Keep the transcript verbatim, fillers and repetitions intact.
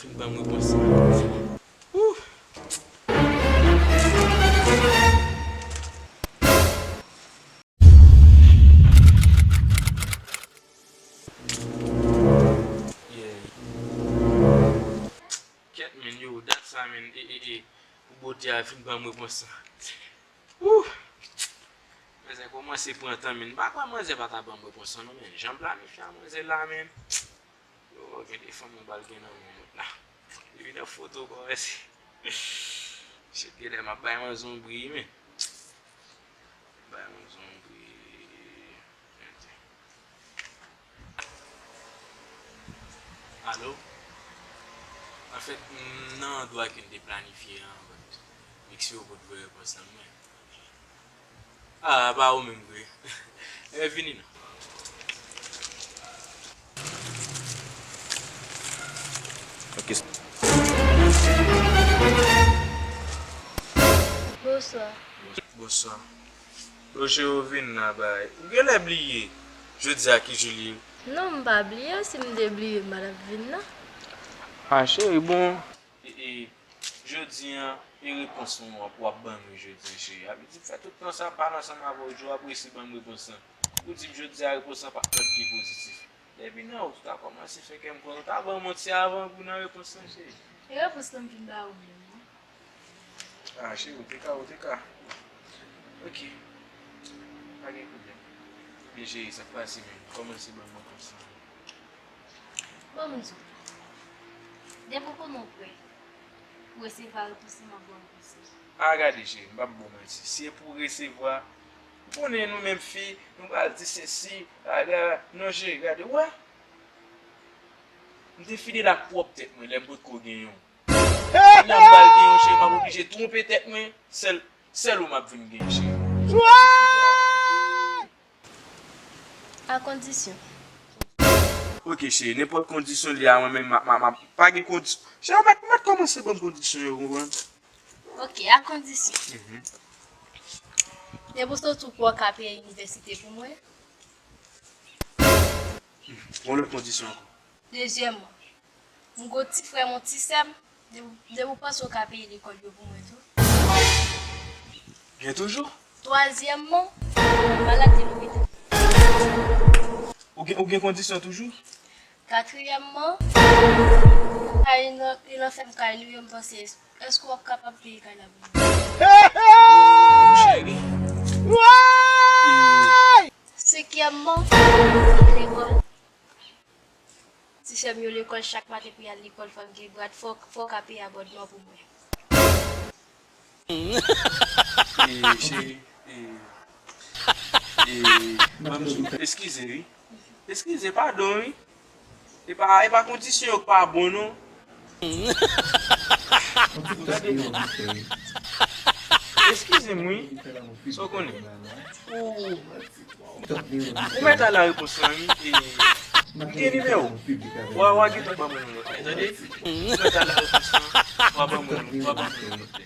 Fin ban m repons lan. Ooh. Yeah. Kèt, men, yo, dat sa, men, e, e, e, pou bote a fin ban m repons lan. Ooh. Manzè kòmanse pran tan, men, m pa kwè manzè pa ta ban m repons lan, non, men, jan m planifye a manzè la, men. Yo, gen de fanm ou bal gen nan men moun la. Depi nan foto kòmanse. Shit, genlè m ap bay manzè yon bri, men. Bay manzè yon bri. Alo? Anfèt, m nan andwa ke n te planifye an, but Mixio pot voye repons lan mwen. Ah, pa ou menm vre. Eh, vini non. Ok. Bonswa. Bonswa. Yo, cheri, w vin la bay. Ou genlè bliye jodi a ki jou l ye? Non, m pa bliye. Si m te bliye, m pa t ap vin nan. Ah, cheri, bon. E, e, jodi an, e repons ou w ap ban mwen jodi an, cheri. Sa vle di, m fè tout tan sa, pale ansanm avè w, jodi w ap resi ban m repons lan. Ou di m jodi a, repons lan pa t lòt ke pozitif. Depi nan ou ta kòmanse fè kè m kontan, ou ta ban m yon ti avan gou nan repons lan, cheri. E repons lan m vin ba ou menm, non? Ah, cheri, ou te ka, ou te ka. Ok. Pa gen pwoblèm. Men, cheri, sa k pase menm? Kòmanse ban m repons lan. Bon, m di w. Depi w konnen w prè pou resevwa repons lan, m ap ba w repons lan. Ah, gade, cheri, m p ap ba w manti. Si e pou resevwa, ou konnen nou menm fi, nou pral di sesi, aga, non, cheri, gade, w wè. M te fidèl ak pwòp tèt mwen lè m potko gen yon. Kounya m pral gen yon, cheri, m ap oblije twonpe tèt mwen, sèl, sèl ou m ap vin gen, cheri. A kondisyon. Ok, cheri, nenpòt kondisyon li a, mwen menm, m ap, m ap, m ap, pa gen kondisyon. Cheri, ou mèt, ou mèt kòmanse ban m kondisyon yo, ou konprann? Ok, a kondisyon. Mhm. Depi w soti w pou w ka peye inivèsite pou mwen. Yon lòt kondisyon ankò. Dezyèmman, m gon ti frè m, yon ti sè m, depi, depi w panse w ka peye lekòl yo pou mwen tou. Gen toujou? Twazyèmman, m malad nan lopital. Ou gen, ou gen kondisyon toujou? Katriyèmman, kay nan, nan fèm kay nou yo, m panse, èske w ap kapab peye kay la pou mwen? Cheri. Senkyèmman, lekòl. Ti sè m yo lekòl, chak maten pou y al lekòl, fò m gen brad, fò, fò w ka peye abòdman pou mwen. E, cheri, e, e, ban m di w, eskize, wi. Eskize, padon, wi. E pa, e pa kondisyon yo k pa bon, non. Ou tande? Eskize m, wi. Sa w konnen? Ou, ou mèt al a repons lan, wi. E, m gen nimewo w. W a, w a gentan ban mwen yon lòt lè, tande? Ou mèt al a repons lan. W a ban mwen, w a ban mwen yon lòt lè.